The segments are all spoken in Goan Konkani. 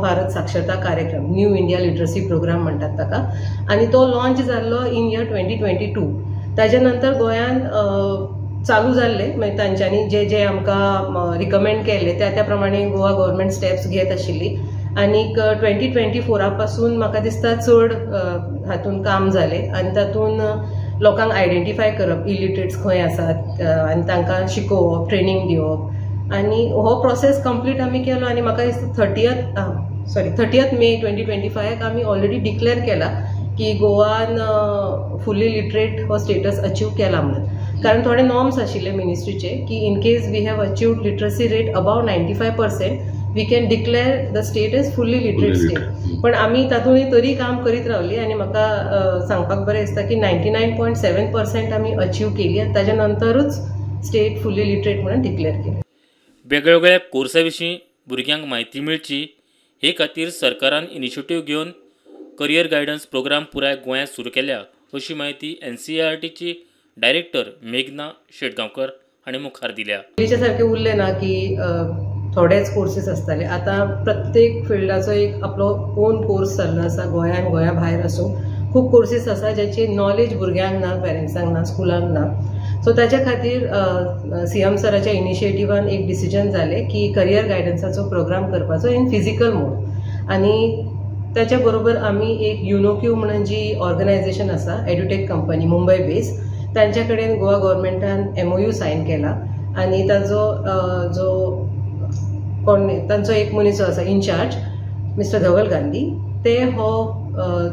भारत साक्षरता कार्यक्रम, न्यू इंडिया लिटरसी प्रोग्राम म्हणटात ताका, आनी तो लॉन्च जाल्लो इन इयर 2022. ताजे नंतर गोंयान चालू जाल्ले, मागीर तांच्यांनी जे जे आमकां रिकमेंड केल्ले त्या त्या प्रमाणे गोवा गव्हर्मेंट स्टेप्स घेत आशिल्ली. आनीक 2024 पासून म्हाका दिसता चड हातून काम जालें आनी तातूंत लोकांक आयडेंटिफाय करप इलिटरेट्स खंय आसात आनी तांकां शिकोवप, ट्रेनींग दिवप, आनी हो प्रोसेस कंप्लीट आमी केलो. आनी म्हाका दिसता 30th May 2025 आमी ऑलरेडी डिक्लेअर केला की गोवान फुल्ली लिटरेट हो स्टेटस अचीव केला म्हणून. कारण थोडे नॉर्म्स आशिल्ले मिनिस्ट्रीचे की in case we have achieved literacy rate above 95% we can declare the state as fully literate state. पण आमी तातूंत तरी काम करीत रावली आनी म्हाका सांगपाक बरें दिसता की 99.7% आमी अचीव केली आनी ताज्या नंतरूच स्टेट फुल्ली लिटरेट म्हणून डिक्लेअर केलें. वेगवेगळ्या कोर्सा विशीं भुरग्यांक म्हायती मेळची हे खातीर सरकारान इनिशिएटीव घेवन करियर गायडन्स प्रोग्राम पुराय गोंयांत सुरू केल्या अशी म्हायती NCERTची डायरेक्टर मेघना शेटगांवकर हांणी मुखार दिल्या. पयलींच्या सारकें उरलें ना की थोडेच कोर्सीस आसताले, आतां प्रत्येक फिल्डाचो एक आपलो ओन कोर्स जाल्लो आसा. गोंयान गोंया भायर आसूं खूब कोर्सीस आसा ज्याची नॉलेज भुरग्यांक ना, पेरंट्सांक ना, स्कुलांक ना. सो ताच्या खातीर CM सराच्या इनिशिएटिवान एक डिसिजन जालें की करियर गायडन्साचो प्रोग्राम करपाचो इन फिजिकल मोड. आनी ताच्या बरोबर आमी एक युनोक्यू म्हणून जी ऑर्गनायझेशन आसा, एड्युटेक कंपनी मुंबय बेस, तांच्या कडेन गोवा गव्हर्मेंटान MOU sign केला आनी ताजो जो कोण तांचो एक मनीस जो आसा इनचार्ज मिस्टर धवल गांधी, ते हो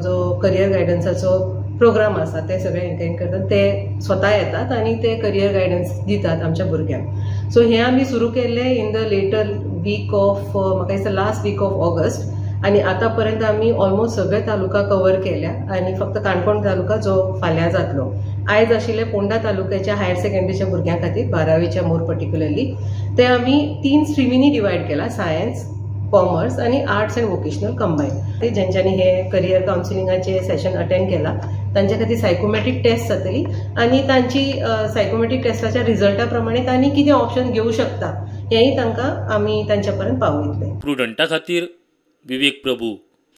जो करियर गायडन्साचो प्रोग्राम आसा ते सगळे एंटेन करतात, ते स्वता येतात आनी ते करियर गायडन्स दितात आमच्या भुरग्यांक. सो हें आमी सुरू केल्लें in the later week of म्हाका दिसता लास्ट वीक ऑफ ऑगस्ट, आनी आतां पर्यंत आमी ऑलमोस्ट सगळे तालुका कवर केल्या आनी फक्त काणकोण तालुका जो फाल्यां जातलो. आयज आशिल्ले पोंडा तालुक्याच्या हायर सेकंडरीच्या भुरग्यां खातीर 12वीच्या मोर पर्टिक्युलरली ते आमी 3 स्ट्रिमींनी डिवायड केला, सायन्स, कॉमर्स आनी आर्ट्स अँड वोकेशनल कंबायन. ते ज्यांच्यांनी हे करियर कावन्सिलिंगाचे सेशन अटेंड केला तांच्या खातीर सायकोमेट्रीक टेस्ट जातली आनी तांची सायकोमेट्रीक टेस्टाच्या रिजल्टा प्रमाणे तांणी कितें ऑप्शन घेवं शकता हेंय तांकां आमी तांच्या पर्यंत पावयतले. प्रुडंटा खातीर विवेक प्रभू.